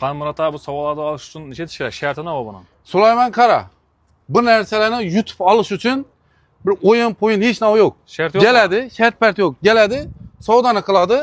Qani Murat abi, bu savollarni olish uchun necha kerak? Sharti nima buni? Sulaymon qara. Bu narsalarni yutib olish uchun bir o'yin po'yin hech nima yo'q. Shart yo'q. Keladi, shart part yo'q. Keladi, savdoni qiladi.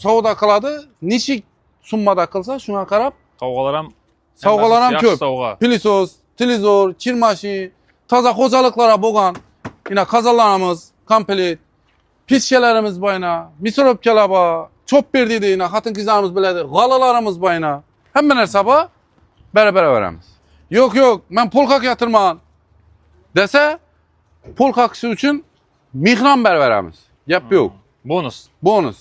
Savdo qiladi, nechik summada qilsa, shunga qarab Sovg'alar ham Sovg'alar ham yaxshi ko'p. Sovg'a. Пылесос, televizor, kirmashi, toza xo'jaliklara bo'lgan ina qozonlarimiz komplet, pechkalarimiz bor ina, мясорубка lar bor, chopper deydi ina, xotin qizlarimiz biladi, g'alalarimiz bor ina. Hamma narsa bor, bera beramiz. Yo'q, yo'q, men pul qoqyatirman desa, pul qoqishi uchun mehron berib beramiz. Gap yo'q. Bonus. Bonus.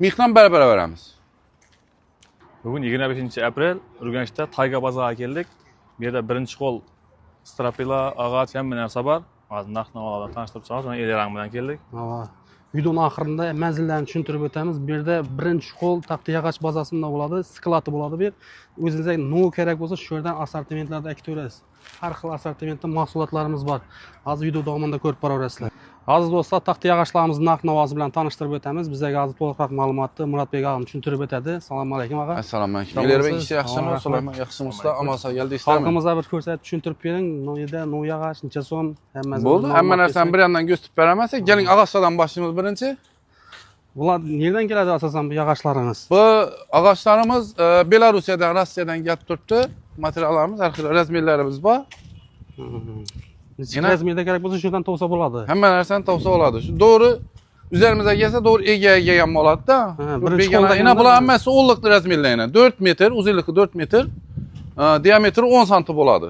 Mehron berib beramiz. Bugun 25 aprel Urganchda Tayga bozoriga keldik. Bu yerda birinchi qo'l стропила, og'och, hamma narsa bor. Hozir narx navolardan tanishtirib chiqamiz. Mana Elrang bilan keldik. Ava. Videoni oxirida manzillarni tushuntirib o'tamiz. Bu yerda birinchi qo'l taxta bazasida bo'ladi, склад i bo'ladi bu yer. O'zingizga nima kerak bo'lsa, shu yerdan assortimentlarni aytib. Har xil assortimentda mahsulotlarimiz bor. Hozir video davomida ko'rib boraverasizlar. Aziz do'stlar, taxta yog'ochlarimizni narx navosi bilan tanishtirib o'tamiz. Bizga hozir to'liqroq ma'lumotni Muratbek ag'am tushuntirib o'tadi. Assalomu alaykum, ag'a. Assalomu alaykum. Sog' Elarbek, bo'lasiz. ishi yaxshimi? Rahmat. Sulaymon, yaxshimisizlar? Omon keldi ishlarmi? Xalqimizga bir ko'rsatib tushuntirib bering. Noyda no yog'och necha so'm, hammasi. Bo'ldi, hamma narsani bir yandan ko'rsatib beraman. Keling, og'ochlardan boshlaymiz birinchi. Bular nerdan keladi asosan bu yog'ochlaringiz? Bu og'ochlarimiz Belarusyadan, Rossiyadan kelib turibdi. Materiallarimiz, har xil размер larimiz bor. Necha Yana- размер da kerak bo'lsa, shu yerdan topsa bo'ladi. Hamma narsani topsa bo'ladi. Shu to'g'ri üzerimizga kelsa, to'g'ri ega kelgan bo'ladi-da. Ha, Bu birinchi begona- qo'lda Ina bular kelgan- hammasi o'nliq размер lar ina. 4 metr, uzunligi 4 metr, diametri 10 santim bo'ladi.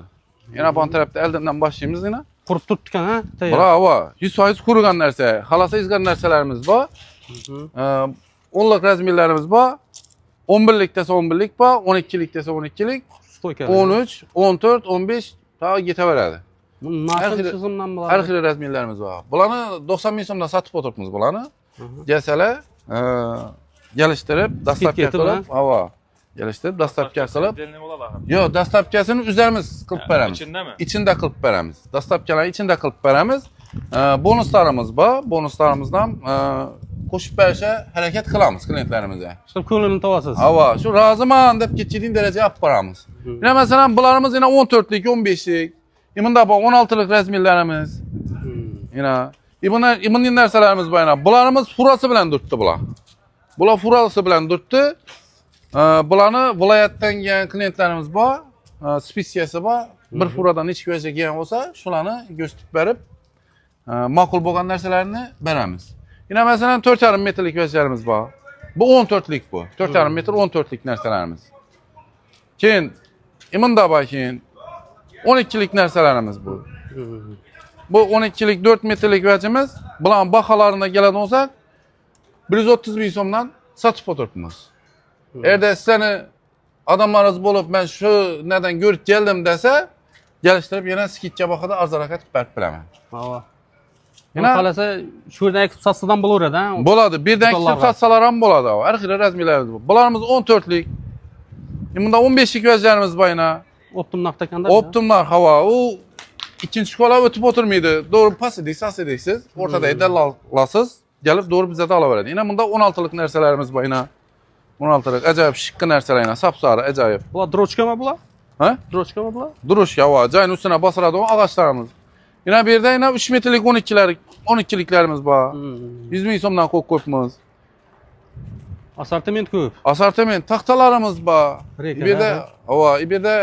Yana bu tarafda oldindan boshlaymiz ina. Qurib turibdi ekan, ha? Tayyor. Bravo. 100% qurigan narsa. Xalasa izgan narsalarimiz bor. 10lik размер larimiz bor. 11lik desa 11lik bor, 12lik desa 12lik, Стойка. 13, 14, 15 ta ketaveradi. Buni narxi Har xil- necha so'mdan bo'ladi? Har xil размер larimiz bor. Bularni 90 ming so'mdan sotib o'tiribmiz bularni. Kelsalar, kelishtirib, доставка etib, qilib, ava. Kelishtirib, доставка qilib. Отдельный bo'ladi axir. Yo'q, доставка sini o'zlarimiz qilib beramiz. Ichindami? Ichida qilib beramiz. Доставка larni ichida qilib beramiz. Bonuslarimiz bor. Bonuslarimizdan qo'shib berishga harakat qilamiz klientlarimizga. Shu ko'nglini topasiz. Ava, shu roziman deb ketadigan darajaga olib boramiz. Yana masalan, bularimiz yana 14lik, 15lik. Bunda bor 16lik размер larimiz. Yana bunday narsalarimiz bor yana. Bularimiz фура si bilan turibdi bular. Bular фура si bilan turibdi. Bularni viloyatdan kelgan klientlarimiz bor, списка si bor. Bir фура dan necha kungacha kelgan bo'lsa, shularni ko'rsatib berib, ma'qul bo'lgan narsalarni beramiz. Yana masalan 4,5 metrlik vachlarimiz bor. Bu 14lik bu. 4,5 metr 14lik narsalarimiz. Keyin bunda bor keyin 12lik narsalarimiz bu. Bu 12lik 4 metrlik vachimiz. Bularning baholarini keladigan bo'lsak, 130 ming so'mdan sotib o'tiribmiz. Agarda sizlarni odamlaringiz bo'lib, men shu nadan ko'rib keldim desa, kelishtirib yana скидка bahoda arzonroq qilib berib beraman. Ava. Yana- Yana xohlasa shu yerdan ekib sotsadan bo'laveradi, ha? Bo'ladi. Birdan Do'konlarga. kichib sotsalar ham bo'ladi. Har xil размер larimiz bor. Bularimiz 14lik. Bunda 15lik vachlarimiz bor yana. Оптом narxda ekanda. Оптом lar havo. U ikkinchi qo'lab o'tib o'tirmaydi. To'g'ri past ediysiz, ediysiz. O'rtada dallolasiz. Kelib to'g'ri bizada olaveradi. Yana bunda 16lik narsalarimiz bor yana. 16lik ajoyib shiqqi narsalar yana, sap-sari ajoyib. Bular дрочка mi bular? Ha? Дрочка mi bular? Durush yava, joyni ustuna bosiradigan og'ochlarimiz. Yana bu yerda yana 3 metrlik 12lar, 12liklarimiz bor. 100 ming so'mdan qo'yib qo'yibmiz. Assortiment ko'p. Assortiment taxtalarimiz bor. Reka, Bu yerda ava, bu yerda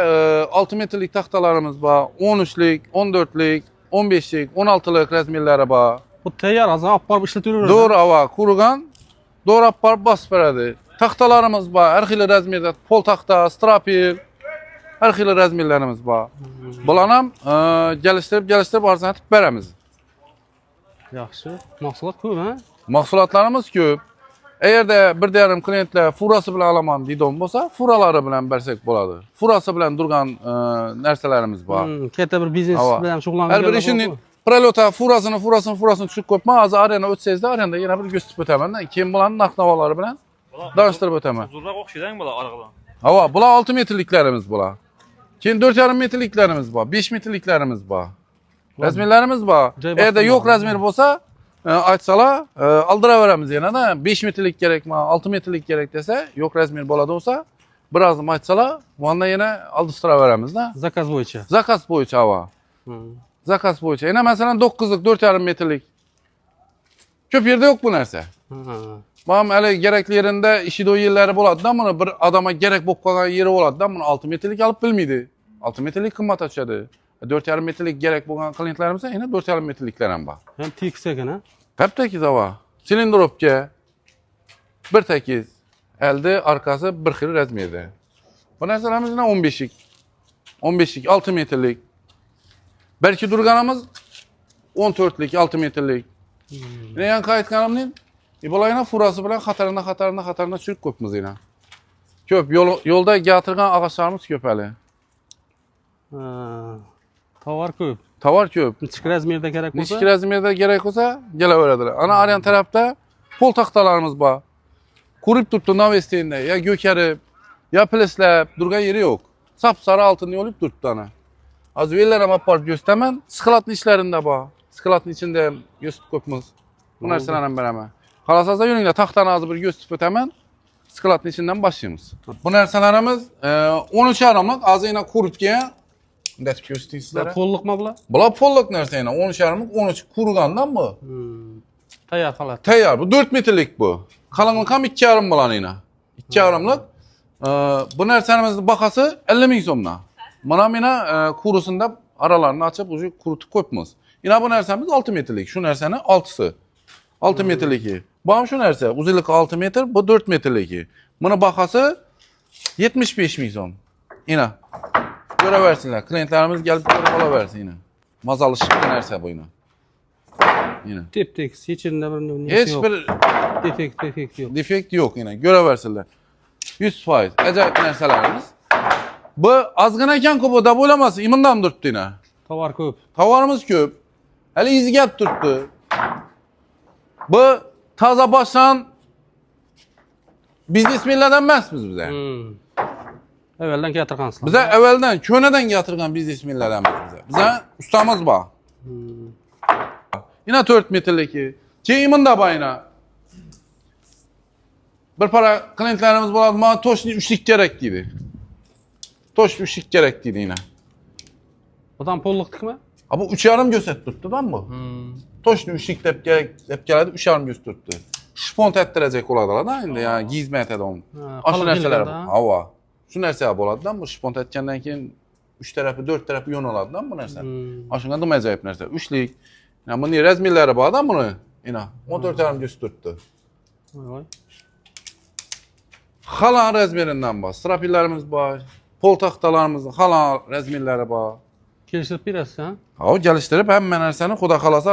6 metrlik taxtalarimiz bor, 13lik, 14lik, 15lik, 16lik размер lari bor. Bu tayyor, hozir olib borib ishlataveradi. To'g'ri ava, qurigan, to'g'ri olib borib bosib beradi. Taxtalarimiz bor, har xil размер da, pol taxta, стропил, har xil размер larimiz bor. Bularni ham kelishtirib, kelishtirib arzonlatib beramiz. Yaxshi. Mahsulot ko'p, ha? Mahsulotlarimiz ko'p. Agarda bir yarim klientlar фура si bilan olaman deydigan bo'lsa, фура lari bilan bersak bo'ladi. Фура si bilan turgan narsalarimiz bor. Katta bir biznes Ava. bilan shug'ullangan. Har bir ishini пролёт a фура sini, фура sini, фура sini tushib qo'yibman. Hozir arena o'tsangizda, arenada yana bir ko'rsatib o'taman. Keyin bularni narx navolari bilan tanishtirib o'taman. Uzunroq o'xshaydi bular orqadan. Ava, bular 6 metrliklarimiz bular. Keyin 4,5 metrliklarimiz bor, 5 metrliklarimiz bor. Размер larimiz bor. Joy Agarda bostirma. yo'q размер bo'lsa, aytsalar, oldiraveramiz yanada. 5 metrlik kerakmi, 6 metrlik kerak desa, yo'q размер bo'ladi bo'lsa, Biroz nima aytsalar, unda yana aldıshtıraveramiz-da. Zakaz bo'yicha. Zakaz bo'yicha ava. Zakaz bo'yicha. Yana masalan 9lik 4,5 metrlik. Ko'p yerda yo'q bu narsa. Mam hali gerekli yerinde işi o yerleri bo'ladi-da, buni bir adama gerek bo'lib qolgan yeri bo'ladi-da, buni 6 metrlik olib bilmaydi. 6 metrlik qimmat tushadi. 4,5 metrlik gerek bo'lgan klientlarimiz yana 4,5 metrliklar ham bor. Ham tekis ekan, ha? Tap tekis ava. Silindropka bir tekis. Elde arkası bir xil razmerda. Bu narsalarimiz yana 15lik. 15lik 6 metrlik. Belki durganimiz 14lik 6 metrlik. Yine yan aytganimdek, bular yana furası bilan xatarına xatarına xatarına tushirib qo'yibmiz yana. Ko'p yo'lda gatirgan ağaçlarımız ko'p hali. Ha. Tovar ko'p. Tovar ko'p. Nechik razmerda kerak bo'lsa? Nechik razmerda kerak bo'lsa kelaveradilar. Ana aryan tarafda pol taxtalarimiz bor. Qurib turibdi Navestenda, ya gökarib, ya pleslab, durgan yeri yo'q. Sap sarı altın yo'lib turibdi ana. Hozir yerlar ham olib borib ko'rsataman. Skladning ichlarida bor. Skladning ichida ham ko'rsatib qo'yibmiz. Bu narsalarni ham beraman. Xohlasangiz yuringlar, taxtani hozir bir ko'rsatib o'taman. Skladning ichidan boshlaymiz. Bu narsalarimiz 13,5lik, ozgina qurib kelgan. Bunday ko'rsataylik sizlarga. Polliqmi bular? Bular polliq narsa yana 13,5lik, 13 qurigandan bu. Tayyor holat. Tayyor bu 4 metrlik bu. Qalinlik ham 2,5 bo'ladi yana. 2,5lik. Bu narsamizning bahasi 50 ming so'mdan. Mana mena qurisinda aralarini ochib, уже quritib qo'yibmiz. Yana bu narsamiz 6 metrlik. Shu narsani 6si. 6 metrligi. Bu ham shu narsa. Uzunligi 6 metr, bu 4 metrligi. Buni bahasi 75 ming so'm. Ina. Ko'raversinlar. Klientlarimiz kelib ko'rib olaversin ina. Mazali shipqa narsa bu ina. Ina. Tep tekis, hech yerida bir nesi Hech yo'q. bir Defekt yo'q. defekt yo'q ina. Ko'raversinlar. 100% ajoyib narsalarimiz. Bu ozgina ekan-ku bu deb o'ylamasin, imindan turibdi ina. Tovar ko'p. Tovarimiz ko'p. Hali izi kelib turibdi. Bu toza boshdan biznesmenlardan emasmiz biza. Avvaldan keltirgansizlar. Biza avvaldan ko'nadan keltirgan biznesmenlardanmiz biza. Biza ustamiz bor. Yine 4 metrliki. Keyin da bor yine. Bir para klientlarimiz bo'ladi, "Mana toshni 3lik kerak" deydi. Tosh 3lik kerak deydi yine. Odam polliqdikmi? Ha bu 3,5 ko'rsatib turibdi-dan bu. Toshni 3lik deb kerak deb keladi, 3,5 ko'rsatib turibdi. Shpont ettirajak bo'ladilar-da endi, ya'ni gizma etadi uni. Ha, Shu narsalar. qalin Havo. Shu narsa bo'ladi-dan bu shpont etgandan keyin 3 tarafi, 4 tarafi yo'naladi-dan bu narsa. Shunga nima ajoyib narsa. 3lik. Ya buni razmerlari bor-da buni. Ina 14,5 ko'rsatib turibdi. Voy voy. Xalan razmerinden bor. Strapillarimiz bor. Pol taxtalarimiz xalan razmerlari bor. Kelishtirib berasiz, ha? Ha, kelishtirib hamma narsani xudo xolasa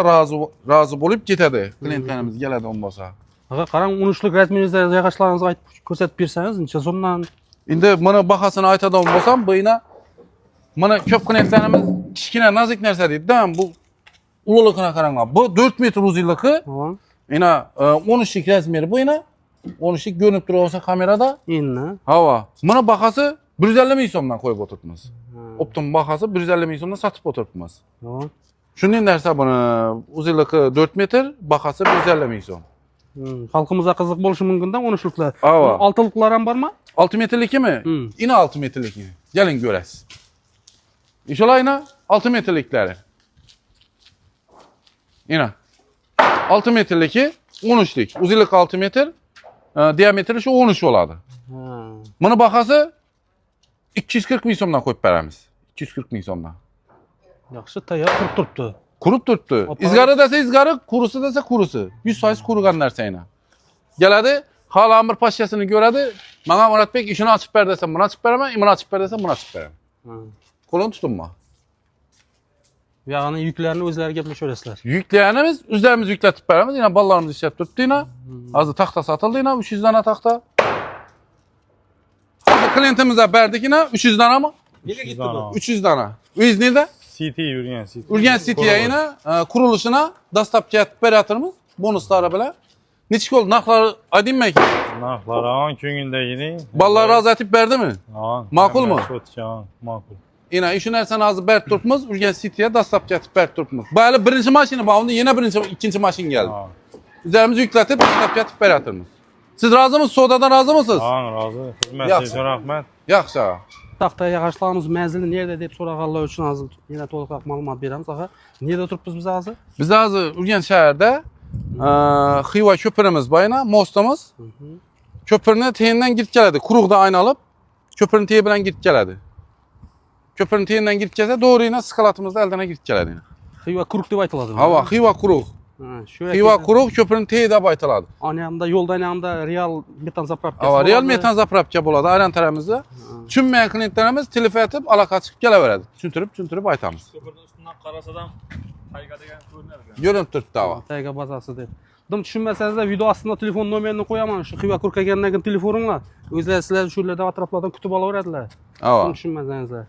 rozi bo'lib ketadi. Klientlarimiz keladi bo'lmasa. Aka, qarang, 13lik razmeringizni yog'ochlaringizni aytib ko'rsatib bersangiz, necha so'mdan? Endi mana bahosini aytadigan bo'lsam, bu ina mana ko'p klientlarimiz kichkina nozik narsa deydi-da, bu ulug'ligini qaranglar. Bu 4 metr uzunligi, ina 13lik razmeri bu ina 13lik ko'rinib tursa kamerada. Endi. Hava. Buni bahasi 150 ming so'mdan qo'yib o'tiribmiz. Optim bahasi 150 ming so'mdan sotib o'tiribmiz. Shunday narsa buni uzunligi 4 metr, bahasi 150 ming so'm. Xalqimizga qiziq bo'lishi mumkin-da 13liklar. Ava. 6liklar ham bormi? 6 metrlikimi? Ina 6 metrliki. Keling ko'rasiz. Inshaalloh ina 6 metrliklari. Ina 6 metrliki 13lik. Uzunligi 6 metr, diametri shu 13 bo'ladi. Buni bahasi 240 ming so'mdan qo'yib beramiz. 240 ming so'mdan. Yaxshi, tayyor qurib turibdi. Qurib turibdi. Izgari desa izgari, qurisi desa qurisi. 100% qurigan narsa ina. Keladi, xohlagan bir pashshasini ko'radi. Menga Muratbek ishini ochib ber desam, buni ochib beraman, buni ochib ber desam, buni ochib beraman. Qo'lini tutinma. Ya'ni yuklarni o'zlari gaplashaverasizlar. Yuklayganimiz o'zlarimiz yuklatib beramiz. Yine bolalarimiz ishlab turibdi yine. Hozir taxta sotildi yine 300 dona taxta. Hozir klientimizga berdik yine 300 donami? Nega ketdi bu? 300 dona. O'zingiz nerede? City Urgan City. Urgan City'ye yine qurilishini dastlabki etib beryapmiz bonuslari bilan. Necha bo'ldi? Narxlari aytaymi aka? Narxlari on ko'ngildagidek. Bolalar rozi aytib berdimi? Ha. Ma'qulmi? O'tgan, ma'qul. Ina shu narsani hozir berib turibmiz. Urgan City'ye dastlabki etib berib turibmiz. Bu hali birinchi mashina, bu unda yana birinchi, ikkinchi mashina keldi. Ha. Üzerimizi yükletip dastlabki etib beryapmiz. Siz razımısınız? Savdodan razımısınız? Ha, rozi. Yaxshi. Xizmatingiz rahmat. Yaxshi ağa. Taxta yog'ochlarimiz manzili nerede deb so'raganlar uchun hozir yana to'liqroq ma'lumot beramiz, aka. Nerede turibmiz biz hozir? Biz hozir Urganch shahrida Xiva ko'primiz bor, yana mostimiz. Ko'pirni teyinden girib keladi. Quruqda aylanib, ko'pirni teyi bilan girib keladi. Ko'pirni teyinden girib kelsa, to'g'ri yana sklatimizda eldana girib keladi. Xiva Quruq deb aytiladi. Hava, Xiva Quruq. Ha, shu Xiva Quruq ko'pirni teyida deb aytiladi. Aniyamda yo'lda aniyamda Real metan заправка si Hava, Real bo'ladi. Metan заправка bo'ladi ayran taramizda. Tushunmagan klientlarimiz telefon etib aloqa chiqib kelaveradi. Tushuntirib, tushuntirib aytamiz. Ko'pirning ustidan qarasadan tayga degan ko'rinar ekan. Ko'rinib turibdi ava. Tayga bazasi deb. Dim tushunmasangizlar, video ostida telefon nomerini qo'yaman. Shu Xiva Quruq kelgandan keyin telefoninglar. O'zlari sizlarni shu yerlarda, atroflardan kutib olaveradilar. Ava. Dim tushunmasangizlar.